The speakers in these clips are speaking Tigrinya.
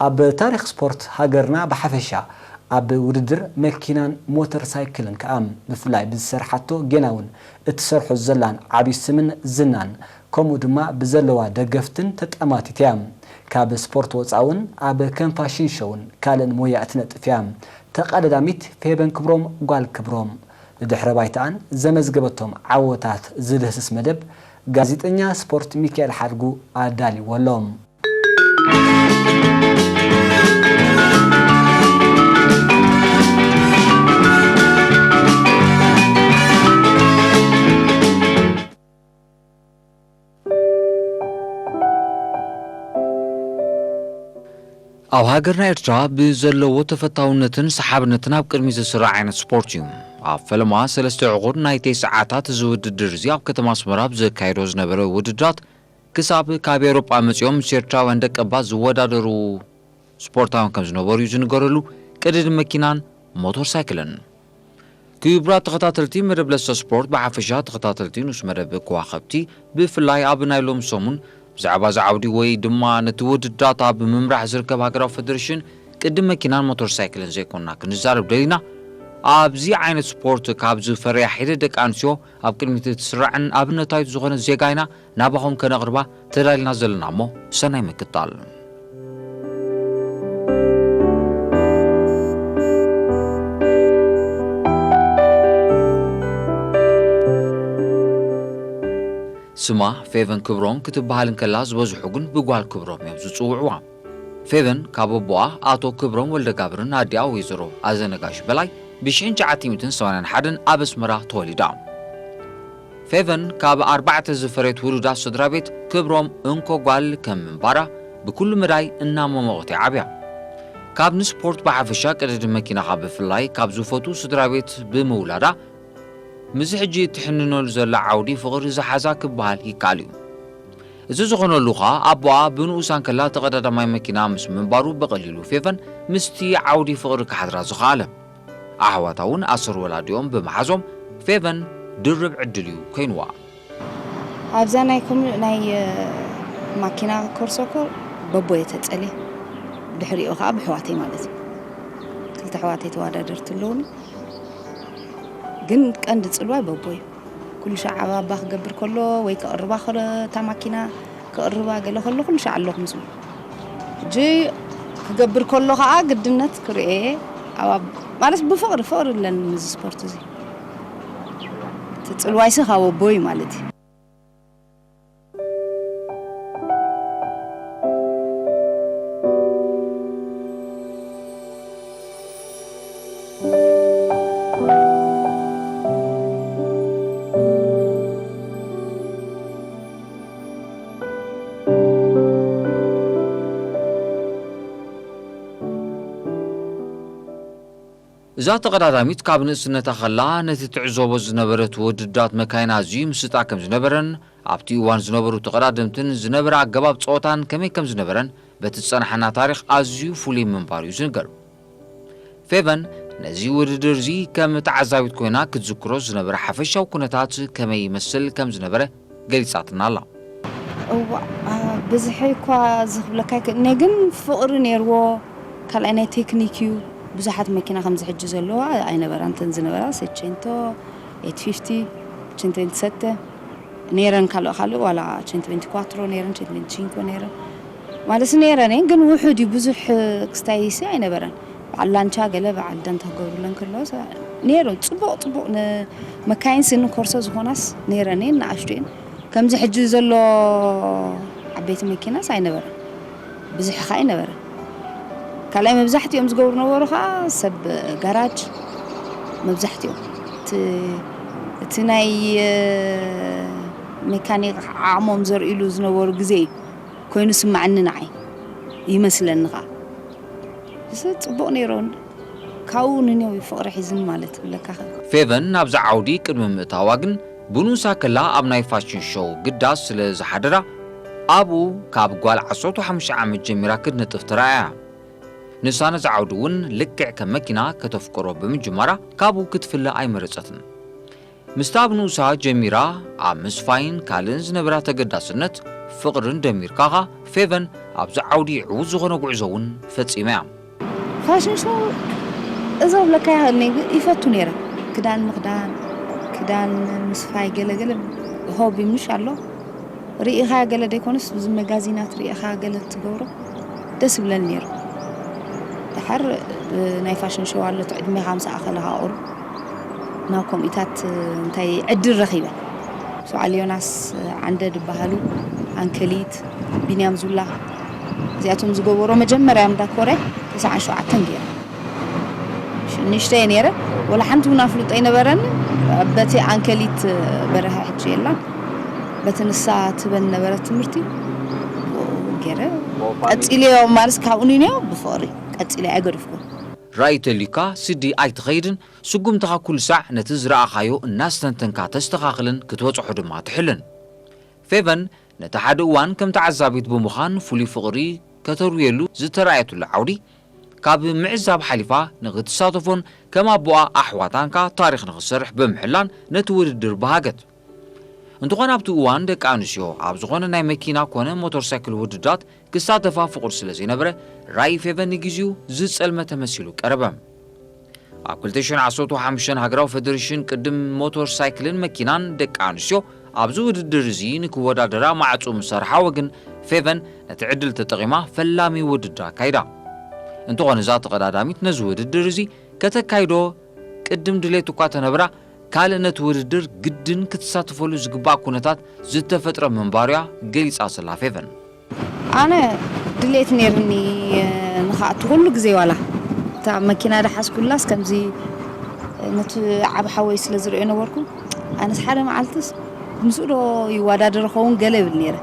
ኣብ ታሪኽ ስፖርት ሃገርና ብሓፈሻ፣ ኣብ ውድድር መኪናን ሞተር ሳይክልን ከኣ ብፍላይ ብዝሰርሓቶ ጌና እውን እትሰርሖ ዘላን ዓብዪ ስምን ዝናን፣ ከምኡ ድማ ብዘለዋ ደገፍትን ተጠማቲት እያ። ካብ ስፖርት ወፃእ እውን ኣብ ከም ፋሽን ሾውን ካልእን ሞያ እትነጥፍ እያ። ተቐዳዳሚት ፌቨን ክብሮም ጓል ክብሮም፣ ንድሕረ ባይታኣን ዘመዝገበቶም ዓወታት ዝድህስስ መደብ ጋዜጠኛ ስፖርት ሚካኤል ሓድጉ ኣዳልዎ ኣሎ። ኣብ ሃገርና ኤርትራ ብዘለዎ ተፈታውነትን ሰሓብነትን ኣብ ቅድሚት ዝስራዕ ዓይነት ስፖርት እዩ። ኣብ ፈለማ ሰለስተ ዕቑር ናይ ቴስዓታት እዚ ውድድር እዚ ኣብ ከተማ ኣስመራ ኣብ ዘካየዶ ዝነበረ ውድድራት ክሳብ ካብ ኤውሮጳ መጺኦም ምስ ኤርትራውያን ደቀባት ዝወዳደሩ ስፖርታውያን ከም ዝነበሩ እዩ ዝንገረሉ፣ ቅድድም መኪናን ሞተር ሳይክልን። ክቡራት ተኸታተልቲ መደብ ለሰ ስፖርት፣ ብሓፈሻ ተኸታተልቲ ንኡስ መደብ ከዋኸብቲ፣ ብፍላይ ኣብ ናይ ሎም ሰሙን ብዛዕባ እዚ ዓውዲ ወይ ድማ ነቲ ውድድራት ኣብ ምምራሕ ዝርከብ ሃገራዊ ፈደሬሽን ቅድድም መኪናን ሞተር ሳይክልን ዘይኮንና ክንዛረብ ደሊና። ኣብዚ ዓይነት ስፖርት ካብ ዝፈርያ ሒደት ደቂ ኣንስትዮ ኣብ ቅድሚት እትስራዕን ኣብነታዊት ዝኾነት ዜጋ ኢና ናባኹም ከነቕርባ ተዳሊና ዘለና እሞ ሰናይ ምክታል። ስማ ፌቨን ክብሮም ክትበሃል እንከላ ዝበዝሑ ግን ብጓል ክብሮም እዮም ዝጽውዕዋ። ፌቨን ካብ ኣቦኣ ኣቶ ክብሮም ወልደጋብርን ኣዲኣ ወይዘሮ ኣዘነጋሽ በላይ ብሽሕን ትሽዓተ ሚእትን ሰማንያን ሓደን ኣብ ኣስመራ ተወሊዳ። ፌቨን ካብ ኣርባዕተ ዝፈረየት ውሉዳት ስድራ ቤት ክብሮም እንኮ ጓል ከም ምንባራ ብኩሉ መዳይ እናመሞቐት እያ ዓብያ። ካብ ንስፖርት ብሓፈሻ ቅድድም መኪና ካብ ብፍላይ ካብ ዝፈትዉ ስድራ ቤት ብምውላዳ፣ ምስዚ ሕጂ እትሕንነሉ ዘላ ዓውዲ ፍቕሪ ዝሓዛ ክበሃል ይከኣል እዩ። እዚ ዝኾነሉ ኸኣ ኣቦኣ ብንኡሳ እንከላ ተቐዳዳማይ መኪና ምስ ምንባሩ ብቐሊሉ ፌቨን ምስቲ ዓውዲ ፍቕሪ ክሓድራ ዝኸኣለ። ኣሕዋታ እውን ኣሰር ወላዲኦም ብምሓዞም ፌቨን ድርብ ዕድል እዩ ኮይንዋ። ኣብዛ ናይ ኮም-፣ ናይ፣ እ፣ ማኪና ኮርሶ እኮ በቦ እየ ተጸልየ። ድሕሪኡ ኸኣ ብሕዋተይ ማለት እዩ። ክልተ ኣሕዋተይ ተወዳደርቲ ኣለዉኒ። ግን ቀንዲ ጽልዋይ በቦ እዩ። ኩሉ ሻዕ ኣብ ኣባ ክገብር ከሎ ወይ ክቕርባ ከሎ እታ ማኪና ክቕርባ ገለ ከሎ ኩሉ ሻዕ ኣለኹ ምስኡ። ሕጂ ክገብር ከሎ ኸኣ ግድነት ክርእየ ኣብ ኣብ-፣ ማለት ብፍቕሪ፣ ፍቕሪ ኣለኒ ምስዚ ስፖርት እዚ። እቲ ጽልዋይሲ ካብ ኣቦ እዩ ማለት እዩ። እዛ ተቐዳዳሚት ካብ ንእስነታ ከላ ነቲ ትዕዘቦ ዝነበረት ውድድራት መካይን ኣዝዩ ይምስጣ ከም ዝነበረን ኣብቲ እዋን ዝነበሩ ተቐዳደምትን ዝነበረ ኣገባብ ጸወታን ከመይ ከም ዝነበረን በቲ ዝጸናሓና ታሪኽ ኣዝዩ ፍሉይ ምንባሩ እዩ ዝንገር። ፌቨን ነዚ ውድድር እዚ ከም ተዓዛቢት ኮይና ክትዝክሮ ዝነበረ ሓፈሻዊ ኩነታት ከመይ ይመስል ከም ዝነበረ ገሊጻትና ኣላ። እዋ፣ አ፣ ብዝሒ እኳ እዚ ክብለካ ኣይክእልን እየ፣ ግን ፍቕሪ ነይርዎ። ካልኣይ ናይ ቴክኒክ እዩ። ብዙሓት መኪና ከምዚ ሕጂ ዘለዋ ኣይነበራን፣ እተን ዝነበራ ሴቼንቶ፣ ኤት ፊፍቲ፣ ቼንቶ ቬንቲ ሰተ ነይረን፣ ካልኦ ካልኦ ዋላ ቼንቶ ቬንቲ ኳትሮ ነይረን፣ ቼንቶ ቬንቲ ሲንኮ ነይረን። ማለት ነይረን እየን፣ ግን ውሑድ እዩ፣ ብዙሕ ክስታይሲ ኣይነበረን። በዓል ላንቻ ገለ በዓል ደንታ ክገብሩለን ከለዎ ሰ-፣ ነይሩ። ጽቡቕ ጽቡቕ ንመካይን ስኒ ኮርሶ ዝኾናስ ነይረን እየን፣ ንኣሽቱ እየን። ከምዚ ሕጂ ዘሎ ዓበይቲ መኪናስ ኣይነበረን፣ ብዙሕ ኸኣ ኣይነበረን። ካልኣይ መብዛሕትኦም ዝገብሩ ነበሩ ኸኣ ሰብ ጋራጅ መብዛሕትኦም። እቲ፣ እቲ ናይ፣ እ፣ ሜካኒክ ዓቕሞም ዘርእሉ ዝነበሩ ግዜ እዩ ኮይኑ ስማዕኒ ንዓይ ይመስለኒ ኸኣ። እዚ ጽቡቕ ነይሩ። ካብኡ ንኔው ፍቕሪ ሒዝን ማለት ክብለካ ኸ። ፌቨን ናብዚ ዓውዲ ቅድሚ ምእታዋ ግን ብንኡሳ ከላ ኣብ ናይ ፋሽን ሾው ግዳስ ስለ ዝሓደራ ኣብኡ ካብ ጓል ዓሰርተ ሓሙሽተ ዓመት ጀሚራ ክትነጥፍ ተራእያ። ንሳ ነዚ ዓውዲ እውን ልክዕ ከም መኪና ከተፍቅሮ ብምጅማራ ካብኡ ክትፍለ ኣይመረጸትን። ምስታ ኣብ ንኡሳ ጀሚራ ኣብ ምስፋይን ካልእን ዝነበራ ተገዳስነት ፍቕርን ደሚርካኻ፣ ፌቨን ኣብዚ ዓውዲ ዕዉት ዝኾነ ጉዕዞ እውን ፈጺማ እያ። ፋሽን ሾው እዞ ብለካ ይኽእል ነይ ይፈቱ ነይረ። ክዳን ምኽዳን፣ ክዳን ምስፋይ ገለገለ ሆቢ ምሽ ኣሎ። ርኢኻ ገለ ደይኮነስ ብዚ መጋዚናት ርኢኻ ገለ ትገብሮ ደስ ይብለኒ ነይሩ። ድሓር ናይ ፋሽን ሾው ኣሎ እቲ ዕድሜኻ ምስ ኣኸለኻ ቁሩብ ናብ ከምኡታት እንታይ ዕድል ረኺበ። ሰብኣል ዮናስ ዓንደ ዝበሃሉ፣ ኣንከሊት፣ ቢንያም ዙላ፣ እዚኣቶም ዝገበሮ መጀመርያ እንዳ ኮርያ ተስዓን ሸውዓተን ገይረ። ንእሽተይ ነይረ፣ ወላ ሓንቲ እውን ኣፍልጦ ኣይነበረኒ። በቲ ኣንከሊት በረሀ ሕጂ የላን፣ በቲ ንሳ ትበን ነበረት ትምህርቲ ገይረ ቀፂለዮ ማለት ካብኡ ንንዮ ብፍቕሪ ቀፂለ ኣይገደፍኩን። ራእይ ተልዩካ ስዲ ኣይትኸይድን፣ ስጉምትኻ ኩሉ ሳዕ ነቲ ዝረኣኻዮ እናስተንተንካ ተስተኻኽልን ክትበጽሖ ድማ ትሕልን። ፌቨን ነቲ ሓደ እዋን ከም ተዓዛቢት ብምዃን ፍሉይ ፍቕሪ ከተርውየሉ ዝተራእየትሉ ዓውዲ፣ ካብ ምዕዛብ ሓሊፋ ንኽትሳተፎን ከም ኣቦኣ ኣሕዋታን ከኣ ታሪኽ ንኽትሰርሕ ብምሕላን ነቲ ውድድር በሃገት። እንተኾነ ኣብቲ እዋን ደቂ ኣንስትዮ ኣብ ዝኾነ ናይ መኪና ኮነ ሞተር ሳይክል ውድድራት ክሳተፋ ፍቑድ ስለ ዘይነበረ፣ ራእይ ፌቨን ንግዜኡ ዝጸልመተ መሲሉ ቀረበ። ኣብ ክልተ ሽሕን ዓሰርተ ሓሙሽተን ሃገራዊ ፈደረሽን ቅድም ሞቶር ሳይክልን መኪናን ደቂ ኣንስትዮ ኣብዚ ውድድር እዚ ንክወዳደራ ማዕጹ ምስ ሰርሓወ ግን፣ ፌቨን ነቲ ዕድል ተጠቒማ ፈላሚ ውድድር ኣካይዳ። እንተኾነ እዛ ተቐዳዳሚት ነዚ ውድድር እዚ ከተካይዶ ቅድም ድሌት እኳ ተነብራ፣ ካልእ ነቲ ውድድር ግድን ክትሳተፈሉ ዝግባእ ኩነታት ዝተፈጥረ ምንባሩ እያ ገሊጻ ዘላ ፌቨን። ኣነ ድሌት ነይርኒ ንኽኣቱ ኩሉ ግዜ ዋላ እታ መኪና ደሓዝኩላስ ከምዚ ነቲ ዓብ ሓወይ ስለ ዝርእዮ ነበርኩ ኣነስ ሓደ መዓልትስ ምስኡ ዶ ይወዳደር ኸውን ገለ ይብል ነይረ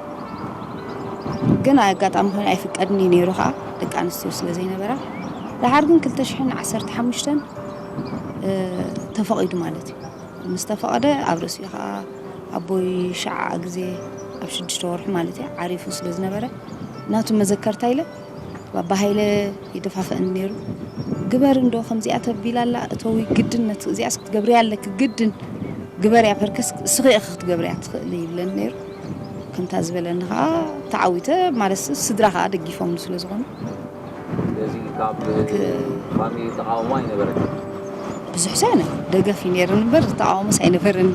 ግን ኣጋጣሚ ኮይኑ ኣይፍቀድኒ ነይሩ ከዓ ደቂ ኣንስትዮ ስለ ዘይነበራ ደሓር ግን ክልተ ሽሕን ዓሰርተ ሓሙሽተን ተፈቒዱ ማለት እዩ ምስ ተፈቐደ ኣብ ርእሲኡ ከዓ ኣቦይ ሸዓ ግዜ ኣብ ሽዱሽተ ወርሑ ማለት እዩ ዓሪፉ ስለ ዝነበረ ናቱ መዘከርታ ኢለ ባባ ሃይለ ይደፋፍአኒ ነይሩ። ግበር እንዶ ከምዚኣ ተቢላ ኣላ እተዊ ግድን ነቲ እዚኣስ ክትገብርያ ኣለኪ ግድን ግበርያ ፐርከስ እስኺ ኢኺ ክትገብርያ ትኽእሊ ይብለኒ ነይሩ። ከምታ ዝበለኒ ከዓ ተዓዊተ ማለት ስድራ ከዓ ደጊፎምኒ ስለ ዝኾኑ ስለዚ ካብ ፋሚሊ ተቃውሞ ኣይነበረን። ብዙሕ ሰነ ደገፍ እዩ ነይሩ እምበር ተቃውሞስ ኣይነበረን።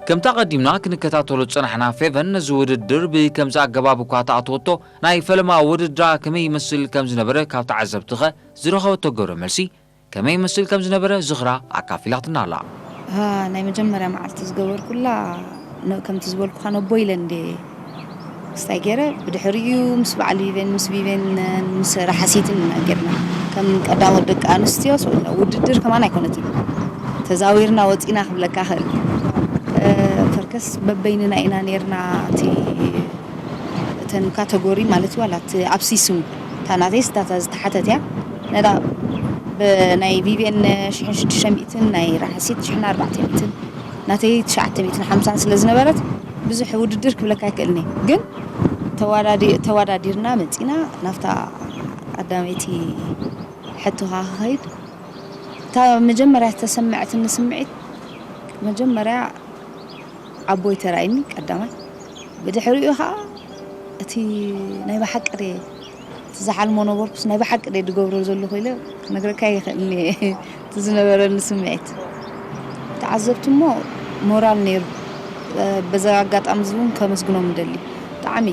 ከምታ ቀዲምና ክንከታተሎ ዝጸናሕና ፌቨን ነዚ ውድድር ብከምዚ ኣገባብ እኳ ተኣተወቶ ናይ ፈለማ ውድድራ ከመይ ይመስል ከም ዝነበረ ካብ ተዓዘብትኸ ዝረኸበቶ ግብረ መልሲ ከመይ ይመስል ከም ዝነበረ ዝኽራ ኣካፊላትና ኣላ። ኣሃ፣ ናይ መጀመርያ መዓልቲ ዝገበርኩላ ነ- ከምቲ ዝበልኩኻ ነቦ ኢለ እንዴ ክስታይ ገይረ ብድሕሪኡ ምስ በዓል ቪቬን ምስ ቪቬን ምስ ራሓሲትን ኢና ገርና ከም ቀዳሞት ደቂ ኣንስትዮ ስ- ውድድር ከማን ኣይኮነትን ተዛዊርና ወፂና ክብለካ ክእል እ፣ ፈርከስ በበይንና ኢና ነርና እቲ እተን ካተጎሪ ማለት እዩ ዋላ እቲ ኣብ ሲስሙ እታ ናተይስ እታ ዝተሓተት እያ ነዳ ናይ ቪቬን ሽሕን ሽዱሽተ ሚእትን ናይ ራሕሲት ሽሕን ኣርባዕተ ሚእትን ናተይ ትሽዓተ ሚእትን ሓምሳን ስለ ዝነበረት ብዙሕ ውድድር ክብለካ ኣይክእልን እየ ግን ተዋዳዲ- ተዋዳዲርና መፂና ናብታ ቀዳመይቲ ሕቶኻ ክኸይድ እታ መጀመርያ ዝተሰመዐትኒ ስምዒት መጀመርያ ዓቦይ ተራእይኒ ቀዳማይ ብድሕሪኡ ከዓ እቲ ናይ ብሓቂ ድየ እቲ ዝሓልሞ ነበርኩስ ናይ ብሓቂ ድየ ዝገብሮ ዘለኹ ኢለ ክነግረካ ይኽእል እየ እቲ ዝነበረኒ ስምዒት ተዓዘብቲ እሞ ሞራል ነይሩ በዚ ኣጋጣሚ እዚ እውን ከመስግኖም ንደሊ ብጣዕሚ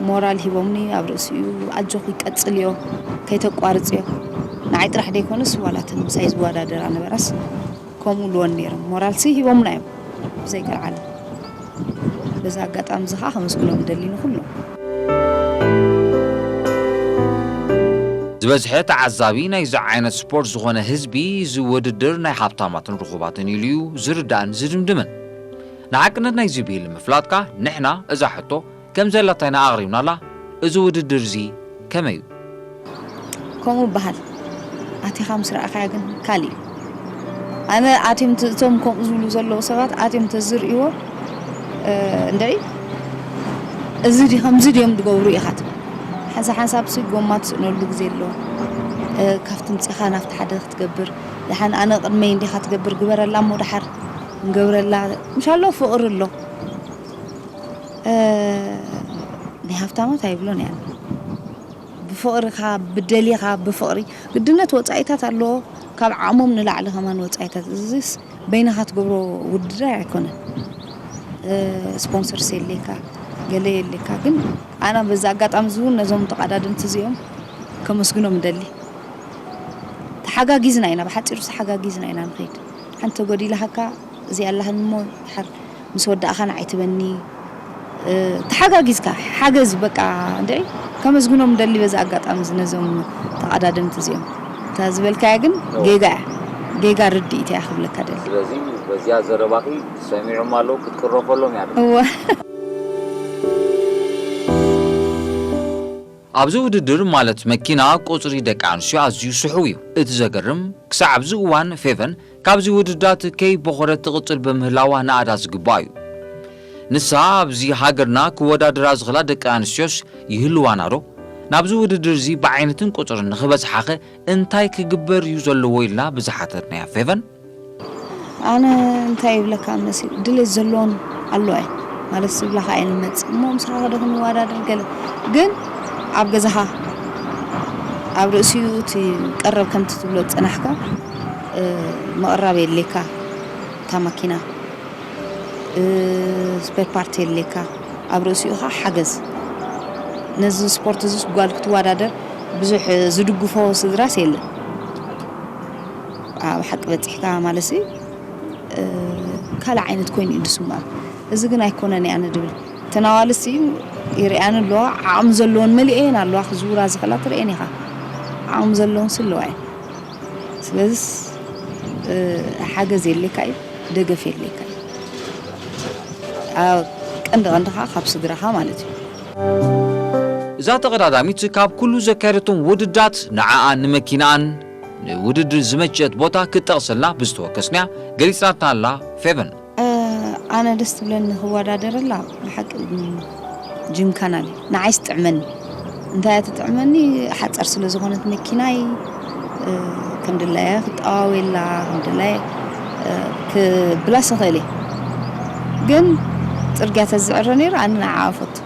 ሞራል ሂቦምኒ ኣብ ርእሲኡ ኣጆኺ ቀፅልዮ ከይተቋርፅዮ ንዓይ ጥራሕ ደይኮነስ ዋላ እተን ምሳይ ዝወዳደራ ነበራስ ከምኡ ኢልወን ነይሮም ሞራልሲ ሂቦምና እዮም ብዘይ ቀልዓለም በዚ ኣጋጣሚ እዚ ከዓ ከመስግኖም ደሊ ንኩሎም ዝበዝሐ ተዓዛቢ ናይዚ ዓይነት ስፖርት ዝኾነ ህዝቢ እዚ ውድድር ናይ ሃብታማትን ርኹባትን ኢሉ እዩ ዝርዳእን ዝድምድምን ንሓቅነት ናይዚ ብሂል ንምፍላጥካ ንሕና እዛ ሕቶ ከም ዘላታ ኢና ኣቕሪብናላ እዚ ውድድር እዚ ከመይ እዩ ከምኡ ይበሃል ኣቲኻ ምስ ረኣኻያ ግን ካልእ እዩ ኣነ ኣትዮም እቶም ከምኡ ዝብሉ ዘለዉ ሰባት ኣትዮም ተዝርእይዎ እንድዒ እዚ ድዩ ከምዚ ድዮም ዝገብሩ ኢኻ ትብል ሓንሳብ ሓንሳብ ሲ ጎማ ትስእነሉ ግዜ ኣለዎ እ፣ ካብቲ ምጽኻ ናብቲ ሓደ ክትገብር፣ ደሓን ኣነ ቅድመይ እንዲኻ ትገብር፣ ግበረላ እሞ ደሓር ንገብረላ። ምሻሎ ፍቕሪ ኣሎ። እ፣ ናይ ሃብታማት ኣይብሎን እያ። ብፍቕርኻ፣ ብደሊኻ፣ ብፍቕሪ ግድነት ወጻኢታት ኣለዎ። ካብ ዓቕሞም ንላዕሊ ከማን ወጻኢታት። እዚስ በይንኻ ትገብሮ ውድድር ኣይኮነን። እ፣ ስፖንሰርስ የድልየካ፣ ገለ የድልየካ። ግን ኣና በዚ ኣጋጣሚ እዚ እውን ነዞም ተቐዳደምቲ እዚኦም ከመስግኖም እደሊ። ተሓጋጊዝና ኢና፣ ብሓጺሩ ተሓጋጊዝና ኢና ንኸይድ። ሓንቲ ተጎዲላሃካ እዚኣ ኣላህን እሞ ድሓር ምስ ወዳእኻ ንዓይ ትበኒ፣ እ፣ ተሓጋጊዝካ ሓገዝ በቃ እንድዒ ከመስግኖም እደሊ በዚ ኣጋጣሚ እዚ ነዞም ተቐዳደምቲ እዚኦም። እታ ዝበልካያ ግን ጌጋ እያ። ጌጋ ርድኢት እያ ክብለካ ደሊ። ስለዚ በዚኣ ዘረባኺ ሰሚዖም ኣለዉ፣ ክትቅረፈሎም እያ። እወ። ኣብዚ ውድድር ማለት መኪና ቁጽሪ ደቂ ኣንስትዮ ኣዝዩ ስሑው እዩ። እቲ ዘገርም ክሳዕ ኣብዚ እዋን ፌቨን ካብዚ ውድዳት ከይቦኸረት ትቕጽል ብምህላዋ ንኣዳ ዝግባእ እዩ። ንሳ ኣብዚ ሃገርና ክወዳደራ ዝኽላ ደቂ ኣንስትዮስ ይህልዋና ዶ? ናብዚ ውድድር እዚ ብዓይነትን ቁጽርን ንኽበጽሓኸ እንታይ ክግበር እዩ ዘለዎ ኢልና ብዝሓተትናያ ፌቨን፣ ኣነ እንታይ ይብለካ መሲ ድሌት ዘለዎን ኣለዋ እየ ማለት ዝብላኻ እየ ንመጽእ እሞ ምሳኻ ከደ ክንወዳደር ገለ ግን ኣብ ገዛኻ ኣብ ርእሲኡ እቲ ቀረብ ከምቲ ትብሎ ዝጸናሕካ፣ እ፣ ምቕራብ የድልየካ እታ ማኪና፣ እ፣ ስፔር ፓርት የድልየካ ኣብ ርእሲኡ ኸዓ ሓገዝ ነዚ ስፖርት እዚስ ጓል ክትወዳደር ብዙሕ ዝድግፎ ስድራስ የለን። ኣብ ሓቂ በጺሕካ ማለትሲ፣ እ፣ ካልእ ዓይነት ኮይኑ እዩ ዝስምዖም። እዚ ግን ኣይኮነን እየ ኣነ ድብል። እተን ኣዋልድሲ ይርእያን ኣለዋ፣ ዓቕሚ ዘለወን መሊኤን ኣለዋ፣ ክዝውራ ዝኽእላ ትርእየን ኢኻ። ዓቕሚ ዘለወንሲ ኣለዋ እየን። ስለዚስ፣ እ፣ ሓገዝ የድልየካ እዩ፣ ደገፍ የድልየካ እዩ። ኣብ ቀንዲ ቀንዲ ኸዓ ካብ ስድራኻ ማለት እዩ። እዛ ተቐዳዳሚት ካብ ኩሉ ዘካየደቶም ውድድራት ንዓኣን ንመኪናኣን ንውድድር ዝመቸት ቦታ ክትጠቕሰልና ብዝተወከስናያ ገሊጻትና ኣላ ፌቨን። እ፣ ኣነ ደስ ትብለኒ ክወዳደረላ ብሓቂ ጂምካና እዩ። ንዓይስ ትጥዕመኒ። እንታይ እያ ትጥዕመኒ? ሓጻር ስለ ዝኾነት መኪናይ፣ እ፣ ከም ድላየ ክጠዋወየላ፣ ከም ድላየ፣ እ፣ ክብላስ እኽእል እየ። ግን ጽርግያ ተዝዕረ ነይሩ ኣነ ንዓኣ እፈቱ።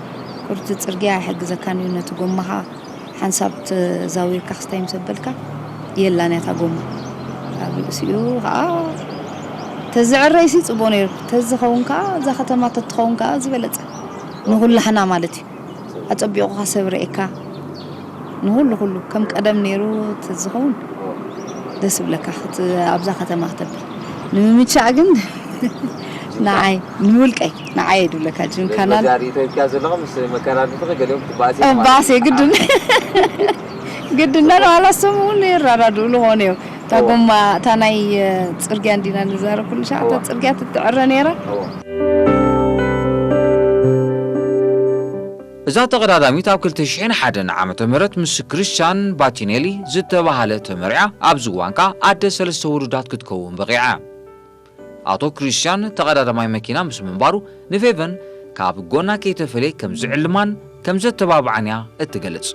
ቁሩብ እቲ ጽርግያ ኣይሕግዘካን እዩ ነቲ ጎማኻ ሓንሳብ ተዛዊርካ ክስታይ ምስ ኣበልካ የላን እያ እታ ጎማ። ኣብ ርእሲኡ ኸዓ ተዝዕረይሲ ጽቡቕ ነይሩ። ተዝኸውን ከኣ እዛ ከተማ ተትኸውን ከኣ ዝበለጸ። ንኹላህና ማለት እዩ። ኣጸቢቑ ከሰብረኤካ ንኹሉ ኩሉ ከም ቀደም ነይሩ ተዝኸውን ደስ ይብለካ ክት-፣ ኣብዛ ከተማ ክተብል። ንምምቻእ ግን ንዓይ፣ ንውልቀይ፣ ንዓይ እየ ድብለካ። ጅም ስለዚ ካናል በዚኣ ርእይቶ ሂብካያ ዘለኻ ምስ መከራርትኺ ገሊኦም ክትበኣሲ ኢኻ ማለት ባሴ እዩ። ግድን። ግድን፣ ዋላ እሶም እውን የራዳድኡ ዝኾኑ እዮም። እታ እዎ። ጎማ፣ እታ ናይ፣ እ፣ ጽርግያ እንዲና ንዛረብ ኩሉ ሻዕ፣ እታ እዎ። ጽርግያ ትትዕረ ነይራ። እዎ። እዛ ተቐዳዳሚት ኣብ ክልተ ሽሕን ሓደን ዓመተ ምህረት ምስ ክሪስቲያን ባቲኔሊ ዝተባህለ ተመርዕያ፣ ኣብዚ እዋን ከኣ ኣደ ሰለስተ ውሉዳት ክትከውን በቒዓ። ኣቶ ክሪስቲያን ተቐዳዳማይ መኪና ምስ ምንባሩ፣ ንፌቨን ካብ ጎና ከይተፈልየ ከም ዝዕልማን ከም ዘተባብዓን እያ እትገልጽ።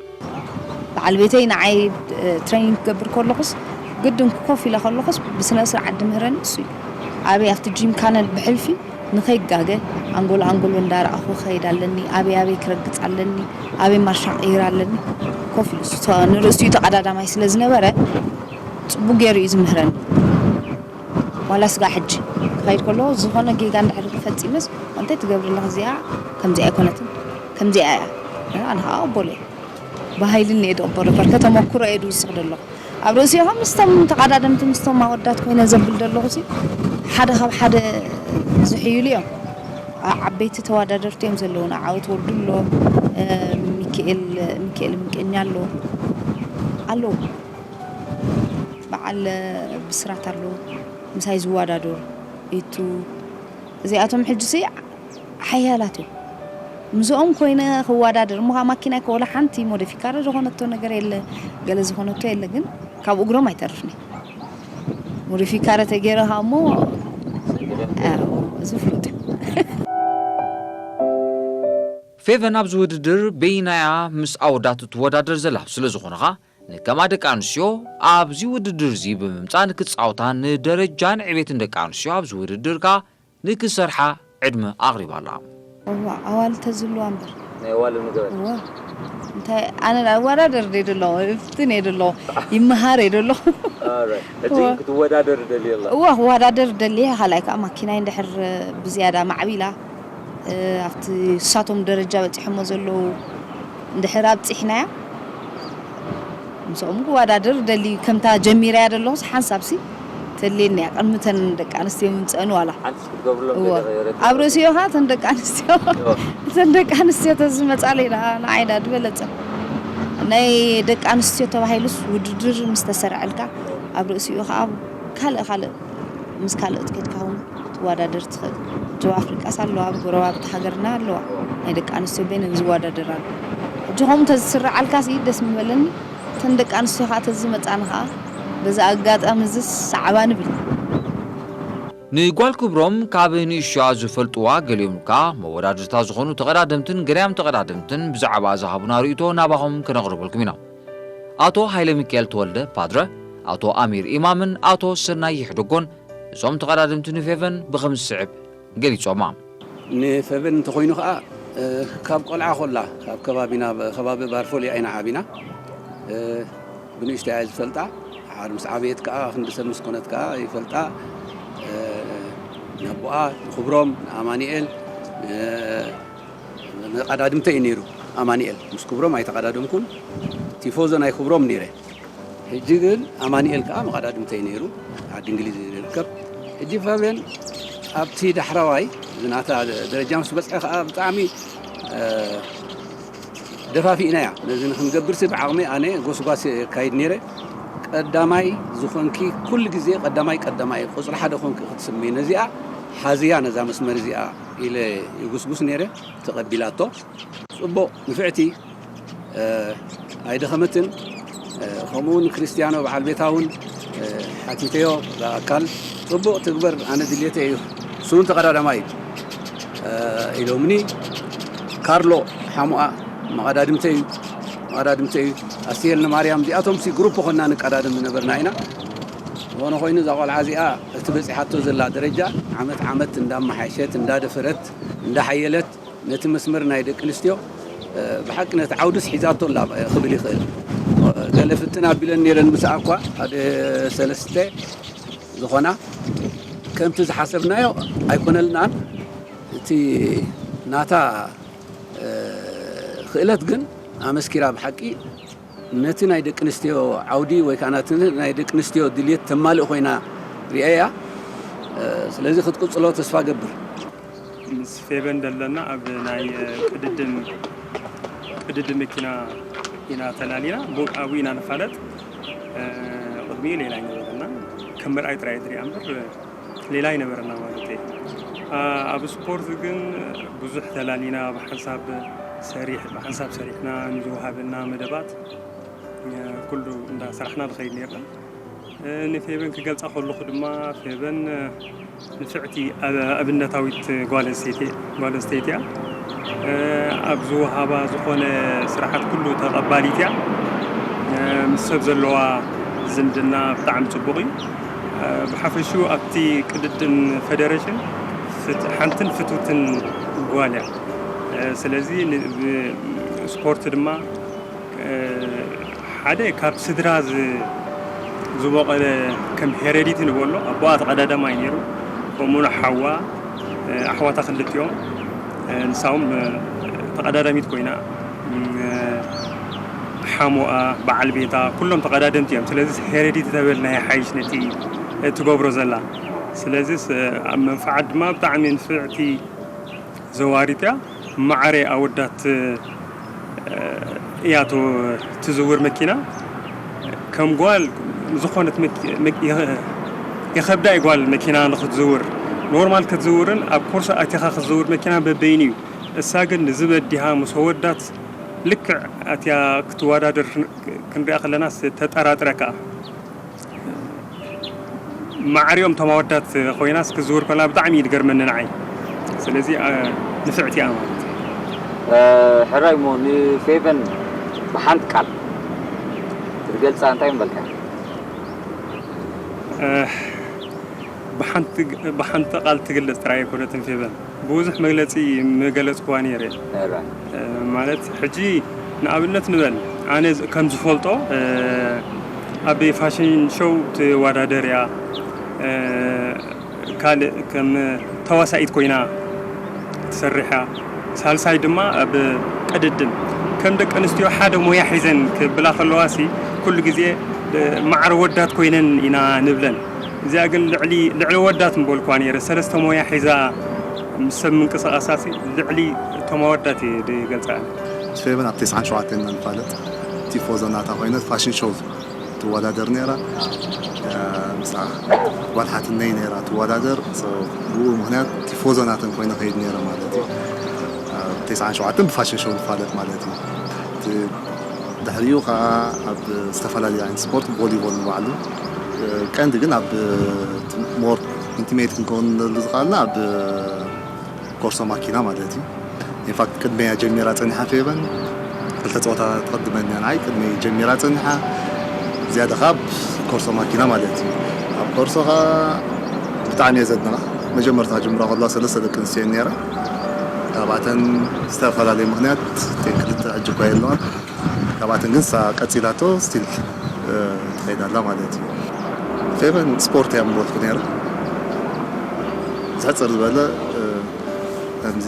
በዓል ቤተይ ንዓይ፣ እ፣ ትሬኒንግ ክገብር ከለኹስ፣ ግድን ኮፍ ኢለ ከለኹስ ብስነ ስርዓት ድምህረኒ እሱ እዩ። ኣበይ ኣብቲ ጂም ካነል ብሕልፊ ንኸይጋገ ኣንጎሎ ኣንጎሎ እንዳረኣኹ ክኸይድ ኣለኒ፣ ኣበይ ኣበይ ክረግጽ ኣለኒ፣ ኣበይ ማርሻ ክቕይር ኣለኒ። ኮፍ ኢሉ እሱ ተ-፣ ንርእሲኡ ተቐዳዳማይ ስለ ዝነበረ ጽቡቕ ገይሩ እዩ ዝምህረኒ። ዋላ ስጋዕ ሕጂ ክኸይድ ከሎ ዝኾነ ጌጋ እንድሕር ፈጺመስ፣ "እንታይ ትገብሪ ኣለኺ እዚኣ? ከምዚኣ ኣይኮነትን፣ ከምዚኣ እያ." ኣነ ኸዓ ቅበሎ እየ። ብሃይሊ እየ ዝቕበሎ። በርከ ተመኩሮ እየ ዝውስኽ ዘለኹ። ኣብ ርእሲኡ ኸዓ ምስቶም ተቐዳደምቲ፣ ምስቶም ኣወዳት ኮይነ ዘብል ዘለኹ ሲ፣ ሓደ ካብ ሓደ ዝሕይሉ እዮም። ዓ-፣ ዓበይቲ ተወዳደርቲ እዮም ዘለዉና። ዓወት ወልዱ ኣሎ፣ እ፣ ሚካኤል፣ ሚካኤል ምንቄኛ ኣሎ፣ ኣለዉ። በዓል ብስራት ኣለዉ፣ ምሳይ ዝወዳደሩ። ኢቱ፣ እዚኣቶም ሕጂ ሲ ሓያላት እዮም። ምስኦም ኮይነ ክወዳደር እሞ፣ ካብ ማኪናይ ከ ወላ ሓንቲ ሞዲፊካረ ዝኾነቶ ነገር የለ፣ ገለ ዝኾነቶ የለ፣ ግን ካብ እግሮም ኣይተርፍን እየ። ሞዲፊካረ ተገይረ ኸኣ እሞ፣ ኣዎ፣ እዚ ፍሉጥ እዩ። ፌቨን ኣብዚ ውድድር በይናያ ምስ ኣወዳት ትወዳደር ዘላ ስለ ዝኾነ ኸኣ፣ ንከማ ደቂ ኣንስትዮ ኣብዚ ውድድር እዚ ብምምፃእ ንክፃወታ ንደረጃን ዕቤትን ደቂ ኣንስትዮ ኣብዚ ውድድር ከዓ ንክሰርሓ ዕድመ ኣቕሪባ ኣላ። እዋ ኣዋልድ ተዝህልዋ እምበር። ናይ ኣዋልድ ምገበል እዋ እንታይ ኣነ ኣወዳደር ደይ ደለኹ፣ እፍትን እየ ደለኹ፣ ይመሃር እየ ደለኹ። ሕጂ ክትወዳደር ደልየ ኣላ። እዋ ክወዳደር ደልየ፣ ካልኣይ ከዓ ማኪናይ እንድሕር ብዝያዳ ማዕቢላ ኣብቲ እሳቶም ደረጃ በፂሖሞ ዘለዉ እንድሕር ኣብፂሕናያ ምስኦም ክወዳደር ደሊ ከምታ ጀሚረያ ደለኹስ ሓንሳብሲ ተድልየኒ እያ። ቅድሚ ተን ደቂ ኣንስትዮ ምምፀአን ዋላ ሓንቲስ ክትገብርሎም እወ ደሊኺ ረድ ኣብ ርእሲኡ ከዓ ተን ደቂ ኣንስትዮ እተን ደቂ ኣንስትዮ ተዝመፃለይ ደኣ ንዓይ ደኣ ዝበለፀ ናይ ደቂ ኣንስትዮ ተባሂሉስ ውድድር ምስ ተሰርዐልካ ኣብ ርእሲኡ ከዓ ካልእ ካልእ ምስ ካልኦት ኬድካ እውን ትወዳደር ትኽእል። ደቡብ ኣፍሪቃስ ኣለዋ፣ ኣብ ጎረባብቲ ሃገርና ኣለዋ ናይ ደቂ ኣንስትዮ በይነን ዝወዳደራሉ። ሕጂ ከምኡ እንተዝስርዓልካ ሲ ደስ ምበለኒ። እተን ደቂ ኣንስትዮ ከዓ ተዝመፃኒ ከዓ በዚ ኣጋጣሚ እዚ ሰዓባ ንብል። ንጓል ክብሮም ካብ ንእሽቶኣ ዝፈልጥዋ ገሊኦም ከኣ መወዳድርታ ዝኾኑ ተቐዳደምትን ገዳያም ተቐዳደምትን ብዛዕባ ዝሃቡና ርእይቶ ናባኹም ከነቕርበልኩም ኢና። ኣቶ ሃይለ ሚካኤል ተወልደ ፓድረ፣ ኣቶ ኣሚር ኢማምን ኣቶ ሰናይ ይሕደጎን እዞም ተቐዳደምቲ ንፌቨን ብኸም ዝስዕብ ገሊጾማ። ንፈቨን እንተኾይኑ ከዓ ካብ ቆልዓ ኮላ ካብ ከባቢና ከባቢ ባርፎሊያ ኢና ዓቢና። ብንእሽተያ ዝፈልጣ ሓር ምስ ዓበየት ከዓ ክንዲ ሰብ ምስ ኮነት ከዓ ይፈልጣ። ንኣቦኣ ንክብሮም ንኣማኒኤል መቐዳድምተይ እዩ ነይሩ። ኣማኒኤል ምስ ክብሮም ኣይተቐዳደምኩን። ቲፎዞ ናይ ክብሮም ነይረ። ሕጂ ግን ኣማኒኤል ከዓ መቐዳድምተይ ነይሩ። ዓዲ እንግሊዝ እዩ ዝርከብ። ሕጂ ፋብያን ኣብቲ ዳሕራዋይ ዝናታ ደረጃ ምስ በፅሐ ከዓ ብጣዕሚ ደፋፊእናያ። ነዚ ንክንገብርሲ ብዓቕሚ ኣነ ጎስጓስ የካይድ ነይረ። ቀዳማይ ዝኾንኪ ኩሉ ግዜ ቀዳማይ ቀዳማይ ቁፅሪ ሓደ ኮንኪ ክትስምይ ነዚኣ ሓዝያ ነዛ መስመር እዚኣ ኢለ ይጉስጉስ ነይረ። ተቐቢላቶ። ፅቡቕ ንፍዕቲ ኣይደኸመትን። ከምኡ እውን ክርስቲያኖ በዓል ቤታ እውን ሓቲተዮ ብኣካል ፅቡቕ ትግበር ኣነ ድልየተ እዩ። እሱ እውን ተቐዳዳማይ እዩ ኢሎምኒ። ካርሎ ሓሙኣ መቐዳድምተ እዩ መቐዳድምተ እዩ። ኣስቴል ንማርያም እዚኣቶም ሲ ግሩፕ ኮና ንቀዳደም ዝነበርና ኢና። ዝኾነ ኮይኑ እዛ ቆልዓ እዚኣ እቲ በፂሓቶ ዘላ ደረጃ ዓመት ዓመት እንዳመሓየሸት እንዳደፈረት እንዳሓየለት ነቲ መስመር ናይ ደቂ ኣንስትዮ ብሓቂ ነቲ ዓውድስ ሒዛቶ ኣላ ክብል ይኽእል። ገለ ፍትን ኣቢለን ነይረን ምስኣ እኳ ሓደ ሰለስተ ዝኾና ከምቲ ዝሓሰብናዮ ኣይኮነልናን። እቲ ናታ ክእለት ግን ኣመስኪራ ብሓቂ ነቲ ናይ ደቂ ኣንስትዮ ዓውዲ ወይ ከዓ ናቲ ናይ ደቂ ኣንስትዮ ድልየት ተማልእ ኮይና ሪአያ። ስለዚ ክትቅፅሎ ተስፋ ገብር። ምስ ፌቨን ዘለና ኣብ ናይ ቅድድም ቅድድም መኪና ኢና ተላሊና፣ ኣብኡ ኢና ንፋለጥ። ቅድሚኡ ሌላ ኣይነበረና፣ ከም ምርኣይ ጥራይ ትሪኣ እምበር ሌላ ኣይነበረና ማለት እዩ። ኣብ ስፖርት ግን ብዙሕ ተላሊና፣ ብሓንሳብ ሰሪሕ ብሓንሳብ ሰሪሕና ንዝወሃበና መደባት ኩሉ እንዳሰራሕና ንኸይድ ነርና። ንፌቨን ክገልፃ ከለኹ ድማ ፌቨን ንፍዕቲ ኣብነታዊት ጓል ኣንስተይቲ እያ። ኣብ ዝወሃባ ዝኾነ ስራሓት ኩሉ ተቐባሊት እያ። ምስ ሰብ ዘለዋ ዝምድና ብጣዕሚ ፅቡቕ እዩ። ብሓፈሽኡ ኣብቲ ቅድድም ፌደሬሽን ሓንትን ፍትውትን ጓል እያ። ስለዚ ስፖርት ድማ ሓደ ካብ ስድራ ዝበቖለ ከም ሄሬዲቲ ንበሎ ኣቦኣ ተቐዳዳማይ ነይሩ። ከምኡ ሓዋ ኣሕዋታ ክልቲኦም ንሳዎም ተቐዳዳሚት ኮይና ሓሞኣ በዓል ቤታ ኩሎም ተቐዳደምቲ እዮም። ስለዚ ሄሬዲቲ ተበልና ይሓይሽ ነቲ ትገብሮ ዘላ። ስለዚ ኣብ መንፍዓት ድማ ብጣዕሚ ንፍዕቲ ዘዋሪት እያ። ማዕረ ኣወዳት እያ ትዝውር መኪና። ከም ጓል ዝኾነት ይኸብዳ እዩ ጓል መኪና ንክትዝውር። ኖርማል ክትዝውርን ኣብ ኮርስ ኣቲኻ ክትዝውር መኪና በበይኑ እዩ። እሳ ግን ንዝበዲሃ ምስ ኣወዳት ልክዕ ኣትያ ክትወዳደር ክንሪኣ ከለና ተጠራጥረካ። ማዕሪኦም እቶም ኣወዳት ኮይናስ ክዝውር ከላ ብጣዕሚ እዩ ዝገርመኒ ንዓይ። ስለዚ ንፍዕቲ እያ ማለት እዩ። ሕራይ እሞ ንፌቨን ብሓንቲ ቃል ገልጻ እንታይ ምበልካ? ብሓንቲ ቃል ትግለጽ ጥራይ ኣይኮነትን ፌቨን፣ ብብዙሕ መግለጺ ምገለጽኩዋ ነይረ። ማለት ሕጂ ንኣብነት ንበል ኣነ ከም ዝፈልጦ ኣብ ፋሽን ሾው ትወዳደር እያ፣ ካልእ ከም ተዋሳኢት ኮይና ትሰርሕ እያ። ሳልሳይ ድማ ኣብ ቅድድም ከም ደቂ ኣንስትዮ ሓደ ሞያ ሒዘን ክብላ ከለዋ ሲ ኩሉ ግዜ ማዕረ ወዳት ኮይነን ኢና ንብለን። እዚኣ ግን ልዕሊ ልዕሊ ወዳት ምበልኳ ነይረ። ሰለስተ ሞያ ሒዛ ምስ ሰብ ምንቅስቃሳ ሲ ልዕሊ እቶም ኣወዳት እየ ዝገልፃ። ፌቨን ኣብ ተስዓን ሸውዓተን ኢና ንፋለጥ። ቲፎዞ ናታ ኮይነት ፋሽን ሾው ትወዳደር ነይራ። ምስኣ ጓል ሓትነይ ነይራ ትወዳደር። ብኡ ምክንያት ቲፎዞ ናተን ኮይነ ከይድ ነይረ ማለት እዩ። ኣብ ተስዓን ሸውዓተን ብፋሽን ሾው ንፋለጥ ማለት እዩ። ድሕሪኡ ከዓ ኣብ ዝተፈላለዩ ዓይነት ስፖርት ቮሊቦል ንባዕሉ ቀንዲ ግን ኣብ ሞር ኢንቲሜት ክንከውን ንደሊ ዝኽኣልና ኣብ ኮርሶ ማኪና ማለት እዩ። ኢንፋክት ቅድመያ ጀሚራ ፀኒሓ ፌቨን ክልተ ፀወታ ትቐድመኒ እያ ንዓይ ቅድመይ ጀሚራ ፀኒሓ ዝያዳ ከዓ ኣብ ኮርሶ ማኪና ማለት እዩ። ኣብ ኮርሶ ከዓ ብጣዕሚ እየ ዘድንቓ። መጀመርታ ጅምራ ከለዋ ሰለስተ ደቂ ኣንስትዮ እየን ነይራ። ካብኣተን ዝተፈላለዩ ምክንያት እተን ክልተ ሕጂ እኳ የለዋን። ካብኣተን ግን ንሳ ቀፂላቶ ስቲል ትኸይድ ኣላ ማለት እዩ። ፌቨን ስፖርት እያ ምበልኩ ነይረ። ብሕፅር ዝበለ ከምዚ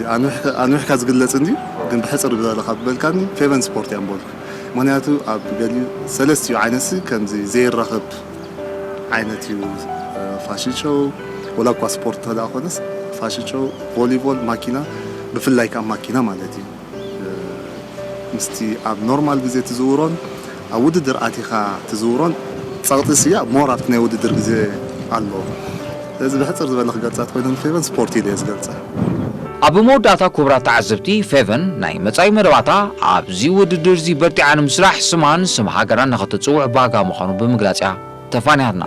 ኣንዊሕካ ዝግለፅ እንድዩ፣ ግን ብሕፅር ዝበለ ካብ በልካኒ ፌቨን ስፖርት እያ ምበልኩ። ምክንያቱ ኣብ ገሊኡ ሰለስቲኡ ዓይነትሲ ከምዚ ዘይራኸብ ዓይነት እዩ። ፋሽን ሾው ወላ እኳ ስፖርት እንተደኣ ኮነስ ፋሽን ሾው ቮሊቦል ማኪና ብፍላይ ካብ ማኪና ማለት እዩ ምስቲ ኣብ ኖርማል ግዜ ትዝውሮን ኣብ ውድድር ኣቲኻ ትዝውሮን ጸቕጢ ስያ ሞር ኣብቲ ናይ ውድድር ግዜ ኣሎ። ስለዚ ብሕፅር ዝበለ ክገልፃት ኮይነ ንፌቨን ስፖርት ኢለ እየ ዝገልፃ። ኣብ መወዳእታ ክቡራት ተዓዘብቲ ፌቨን ናይ መጻኢ መደባታ ኣብዚ ውድድር እዚ በርቲዓ ንምስራሕ ስማን ስም ሃገራን ንኸተጽውዕ ባጋ ምዃኑ ብምግላጽ እያ ተፋንያትና።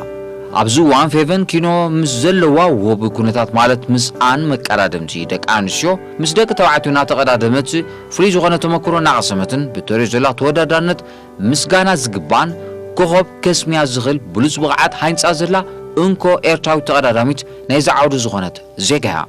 ኣብዚ እዋን ፌቨን ኪኖ ምስ ዘለዋ ወብ ኩነታት ማለት ምስኣን መቀዳደምቲ ደቂ ኣንስትዮ ምስ ደቂ ተባዕትዮ እናተቐዳደመት ፍሉይ ዝኾነ ተመክሮ እናቐሰመትን ብተሪዮ ዘላ ተወዳዳርነት ምስጋና ዝግባን ኮኸብ ከስምያ ዝኽእል ብሉጽ ብቕዓት ሃንጻ ዘላ እንኮ ኤርትራዊት ተቐዳዳሚት ናይዚ ዓውዲ ዝኾነት ዜጋ እያ።